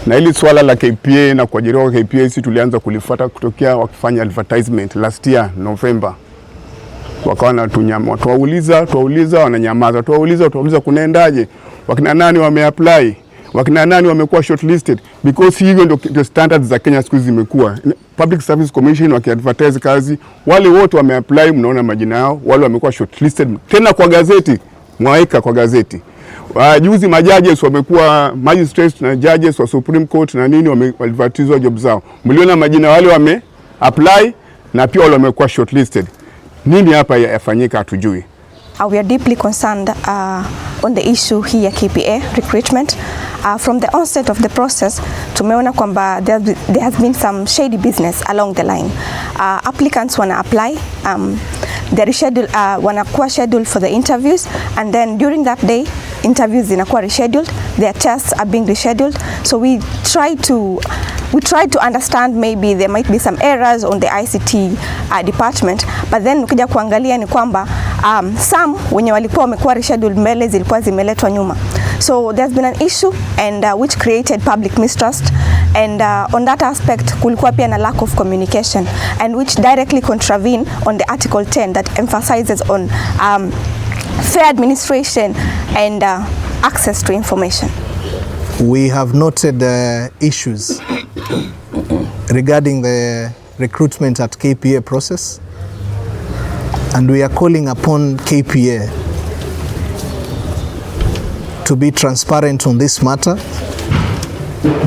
Na hili swala la KPA na kuajiriwa kwa KPA, sisi tulianza kulifuata kutokea wakifanya advertisement last year November, wakawa wanatunyama, tuwauliza tuwauliza, wananyamaza, tuwauliza tuwauliza, kunaendaje? Wakina nani wameapply? Wakina nani wamekuwa shortlisted? Because hivyo ndio standards za Kenya siku hizi zimekuwa. Public Service Commission wakiadvertise kazi, wale wote wameapply, mnaona majina yao, wale wamekuwa shortlisted, tena kwa gazeti, mwaweka kwa gazeti. Juzi majudges wamekuwa magistrates na judges wa Supreme Court na nini wameadvertise job zao, mliona majina wale wame apply na pia wale wamekuwa shortlisted. Nini hapa yafanyika hatujui. We are deeply concerned on the issue hii ya KPA recruitment. From the onset of the process tumeona kwamba there has been some shady business along the line. Applicants wana apply, they reschedule, wanakuwa scheduled for the interviews, and then during that day interviews zinakuwa rescheduled, their tests are being rescheduled. So we try to understand maybe there might be some errors on the ICT department, but then ukija kuangalia ni kwamba some wenye walikuwa wamekuwa rescheduled mbele zilikuwa zimeletwa nyuma. So there's been an issue and which created public mistrust, and on that aspect kulikuwa pia na lack of communication, and which directly contravene on the Article 10 that emphasizes on fair administration and access to information. We have noted issues regarding the recruitment at KPA process, and we are calling upon KPA to be transparent on this matter,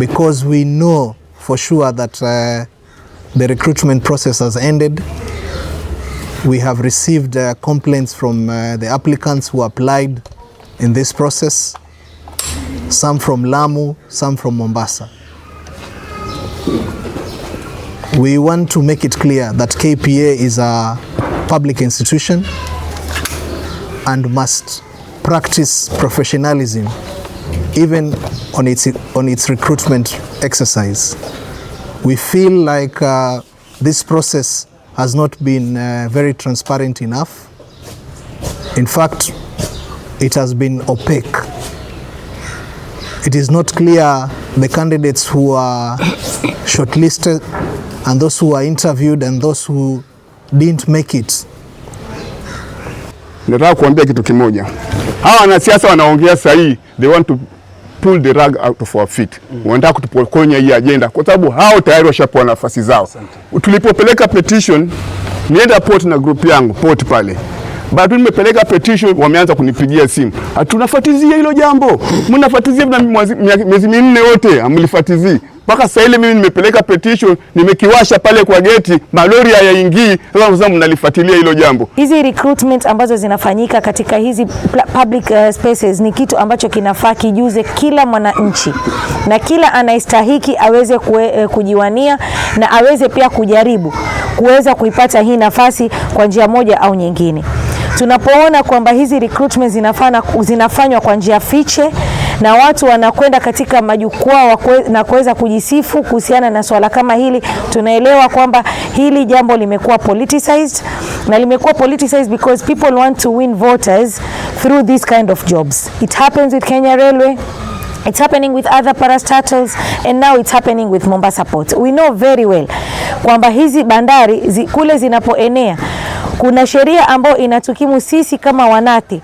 because we know for sure that the recruitment process has ended. We have received complaints from the applicants who applied in this process, some from Lamu, some from Mombasa. We want to make it clear that KPA is a public institution and must practice professionalism even on its recruitment exercise. We feel like this process has not been very transparent enough. In fact, it has been opaque. It is not clear the candidates who are shortlisted and those who are interviewed and those who didn't make it. Nataka kuambia kitu kimoja. Hawa wanasiasa wanaongea sahii, they want to pull the rug out of our feet. Wanataka kutupokonya hii agenda kwa sababu hao tayari washapewa nafasi zao. Tulipopeleka petition, nienda port na group yangu port pale, baada nimepeleka petition, wameanza kunipigia simu, tunafuatizia hilo jambo, mnafuatizia na miezi 4 yote hamlifuatizii mpaka sasa ile mimi nimepeleka petition, nimekiwasha pale kwa geti, malori hayaingii. Sasa mnalifuatilia hilo jambo. Hizi recruitment ambazo zinafanyika katika hizi public spaces ni kitu ambacho kinafaa kijuze kila mwananchi na kila anayestahiki aweze kujiwania na aweze pia kujaribu kuweza kuipata hii nafasi kwa njia moja au nyingine. Tunapoona kwamba hizi recruitment zinafanywa kwa njia fiche na watu wanakwenda katika majukwaa na kuweza kujisifu kuhusiana na swala kama hili, tunaelewa kwamba hili jambo limekuwa politicized, na limekuwa politicized because people want to win voters through this kind of jobs. It happens with Kenya Railway. It's happening with other parastatals, and now it's happening with Mombasa Port. We know very well kwamba hizi bandari kule zinapoenea kuna sheria ambayo inatukimu sisi kama wanati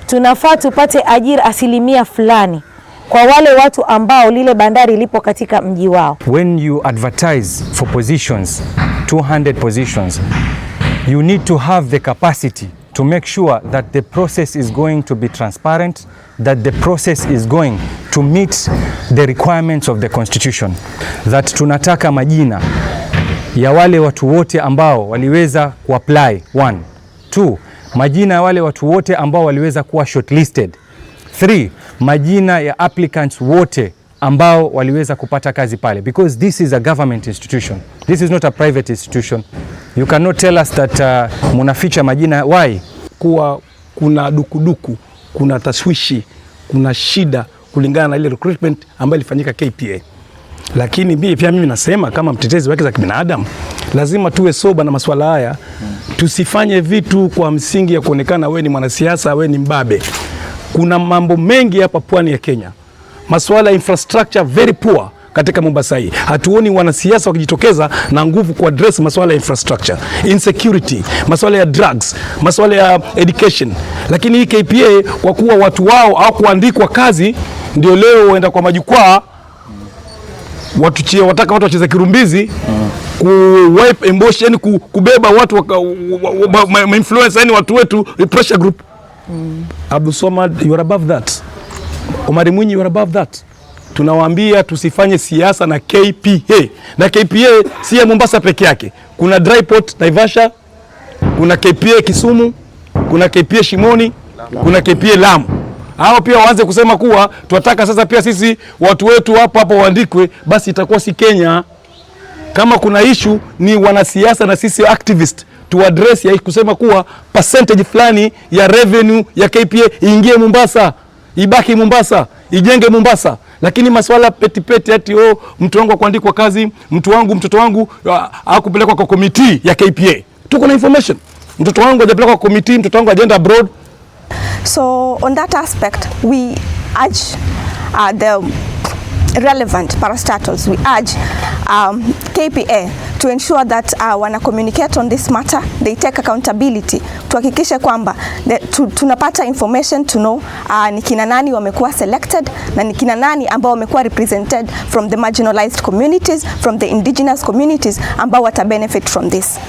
tunafaa tupate ajira asilimia fulani kwa wale watu ambao lile bandari lipo katika mji wao. When you advertise for positions, 200 positions, you need to have the capacity to make sure that the process is going to be transparent, that the process is going to meet the requirements of the constitution, that tunataka majina ya wale watu wote ambao waliweza kuapply, 1, 2, majina ya wale watu wote ambao waliweza kuwa shortlisted, 3, majina ya applicants wote ambao waliweza kupata kazi pale, because this is a government institution, this is not a private institution. You cannot tell us that munaficha majina. Why? Kuwa kuna dukuduku, kuna tashwishi, kuna shida kulingana na ile recruitment ambayo ilifanyika KPA. Lakini pia mimi nasema kama mtetezi wa haki za kibinadamu lazima tuwe sober na masuala haya. Tusifanye vitu kwa msingi ya kuonekana we ni mwanasiasa, we ni mbabe. Kuna mambo mengi hapa pwani ya Kenya, masuala ya infrastructure very poor. katika Mombasa hii. Hatuoni wanasiasa wakijitokeza na nguvu ku address masuala ya infrastructure, insecurity, masuala ya drugs, masuala ya education. Lakini hii KPA kwa kuwa watu wao hawakuandikwa kazi, ndio leo waenda kwa majukwaa watu wataka watu wacheze kirumbizi ku wipe emotion, yani kubeba watu ma influence, yani watu wetu pressure group. Abdul Somad, you are above that. Omari Mwinyi, you are above that. Tunawaambia tusifanye siasa na KPA, na KPA si ya Mombasa peke yake. Kuna dry port Naivasha, kuna KPA Kisumu, kuna KPA Shimoni, kuna KPA Lamu. Hao pia waanze kusema kuwa tunataka sasa pia sisi watu wetu hapo hapo waandikwe, basi itakuwa si Kenya. Kama kuna issue ni wanasiasa na sisi activist tu address ya kusema kuwa percentage fulani ya revenue ya KPA iingie Mombasa, ibaki Mombasa, ijenge Mombasa. Lakini maswala petty petty ati, "Oh, mtu wangu akuandikwa kazi, mtu wangu, mtoto wangu hakupelekwa kwa committee ya KPA." Tuko na information, mtoto wangu hajapelekwa kwa committee, mtoto wangu hajaenda abroad. So on that aspect, we urge the relevant parastatals, we urge KPA to ensure that wana communicate on this matter, they take accountability, tuhakikishe kwamba tunapata information to know ni kina nani wamekuwa selected na ni kina nani ambao wamekuwa represented from the marginalized communities, from the indigenous communities ambao wata benefit from this.